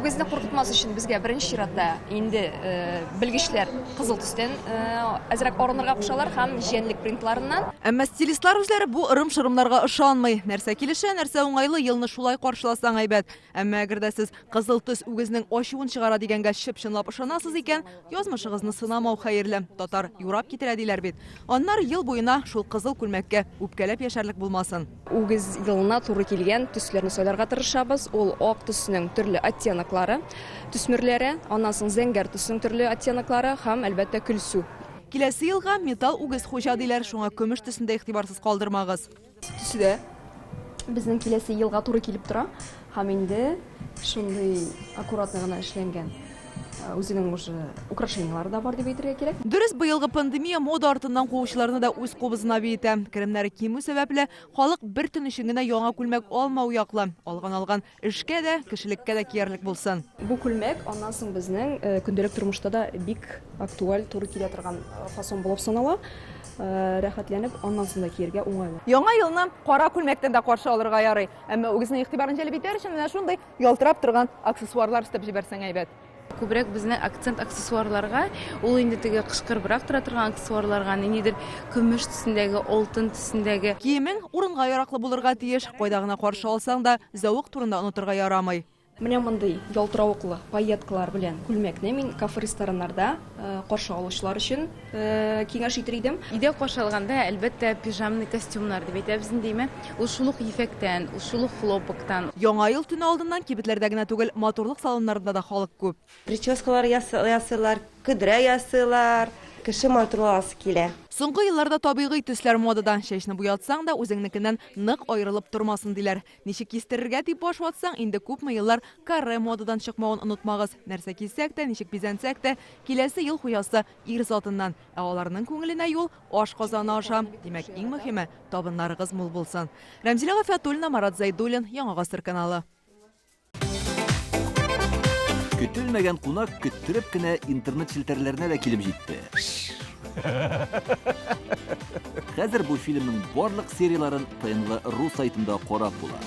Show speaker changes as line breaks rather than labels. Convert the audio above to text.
Үгезне куркытмас өчен безгә беренче чиратта инде э, белгечләр кызыл төстән э, әзрәк арынырга кушалар һәм җәнлек принтларыннан.
Әмма стилистлар үзләре бу ырым-шырымнарга ышанмый. Нәрсә килешә, нәрсә уңайлы, елны шулай каршыласаң әйбәт. Әмма әгәр дә сез кызыл төс үгезнең ачуын чыгара дигәнгә чып-чынлап ышанасыз икән, язмышыгызны сынамау хәерле. Татар юрап китерә диләр бит. Аннары ел буена шул кызыл күлмәккә үпкәләп яшәрлек булмасын.
Үгез елына туры килгән төсләрне сайларга тырышабыз. Ул ак төснең төрле оттеноклары, төсмерләре, аннан соң зәңгәр төснең төрле оттеноклары һәм, әлбәттә, көлсу.
Киләсе елга металл үгез хуҗа диләр, шуңа көмеш төсен дә игътибарсыз калдырмагыз.
Төсе дә безнең киләсе елга туры килеп тора һәм инде шундый аккуратно гына эшләнгән э, үзенең уже украшениелары да бар дип әйтергә кирәк.
Дөрес, быелгы пандемия мода артыннан куучыларны да үз кубызына биетә. Керемнәре кимү сәбәпле, халык бер төн өчен генә яңа күлмәк алмау яклы. Алган алган эшкә дә, кешелеккә дә киярлек булсын.
Бу күлмәк аннан соң безнең э, көндәлек тормышта да бик актуаль туры килә торган э, фасон булып санала. Э, рәхәтләнеп аннан соң да кияргә уңайлы.
Яңа елны кара күлмәктән дә каршы алырга ярый. Әмма үгезнең игътибарын җәлеп итәр өчен менә шундый ялтырап торган аксессуарлар өстәп җибәрсәң әйбәт.
Күбрәк безнең акцент аксессуарларга, ул инде теге кычкырыбрак тора торган аксессуарларга, ниндидер көмеш төсендәге, алтын төсендәге.
Киемең урынга яраклы булырга тиеш. Кайда гына каршы алсаң да, зәвык турында онытырга ярамый.
Менә мондый ялтыравыклы пайеткалар белән күлмәкне мин кафе-рестораннарда каршы алучылар өчен киңәш итер идем.
Өйдә каршы алганда, әлбәттә, пижамный костюмнар дип әйтәбез инде, әйме? Ул шул ук ефәктән, ул шул ук хлопоктан.
Яңа ел төне алдыннан кибетләрдә генә түгел, матурлык салоннарында да халык күп.
Прическалар ясыйлар, көдрә ясыйлар. Кеше матурланасы килә.
Соңгы елларда табигый төсләр модада. Чәчне буятсаң да, үзеңнекеннән нык аерылып тормасын, диләр. Ничек кистерергә дип баш ватсаң, инде күпме еллар каре модадан чыкмавын онытмагыз. Нәрсә кисәк тә, ничек бизәнсәк тә, киләсе ел хуҗасы ир затыннан. Ә аларның күңеленә юл аш казаны аша. Димәк, иң мөһиме, табыннарыгыз мул булсын. Рәмзилә Гафиатуллина, Марат Зәйдуллин, Яңа Гасыр каналы.
Көтелмәгән кунак көттереп кенә интернет челтәрләренә дә килеп җитте. Хәзер бу фильмның барлык серияләрен ТНВ ру сайтында карап була.